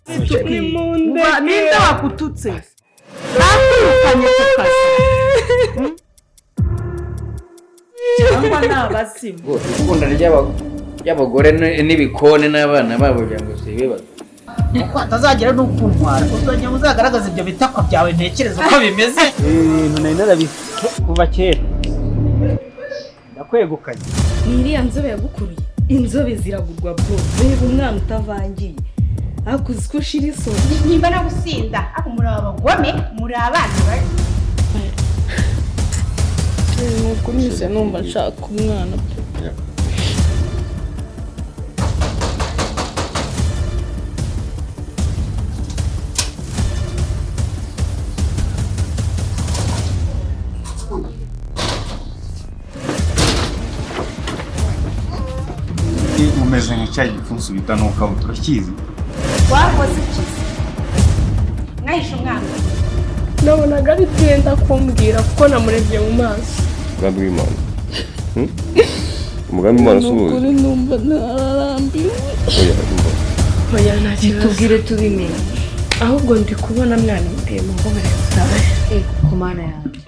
Ninde wakututse? Bakwirukanye ku kazi cyangwa ni abazimu? Ikunda ry'abagore n'ibikoni n'abana babo kugira ngo si ibibazo. Kuko hatazagira n'ukuntwara, uzajya uzagaragaza ibyo bitako byawe, ntekereza uko bimeze. Ibintu nari narabifite kuva kera, ndakwegukanye. Ni iriya nzobe yagukuruye. Inzobe ziragurwa bro. Reba umwana utavangiye, ariko uzi ko ushira isoni. Nimba nagusinda, ariko muri abagome, muri abana babi. Ni ukuri mpise numva nshaka umwana pe. Umeze nka cya gipfunsi bita nokawuti, urakizi? Wakoze iki se? Mwahishe umwana. Nabonaga ari byo yenda kumbwira kuko namurebye mu maso. Umugambi w'Imana. Umugambi w'Imana Ni si uwuzi? ukuri numva nararambiwe. Oya, umva. Oya, nta kibazo. Tubwire tubimenye. Ahubwo ndi kubona mwana muteye mu mbabare. Ku Mana yanjye.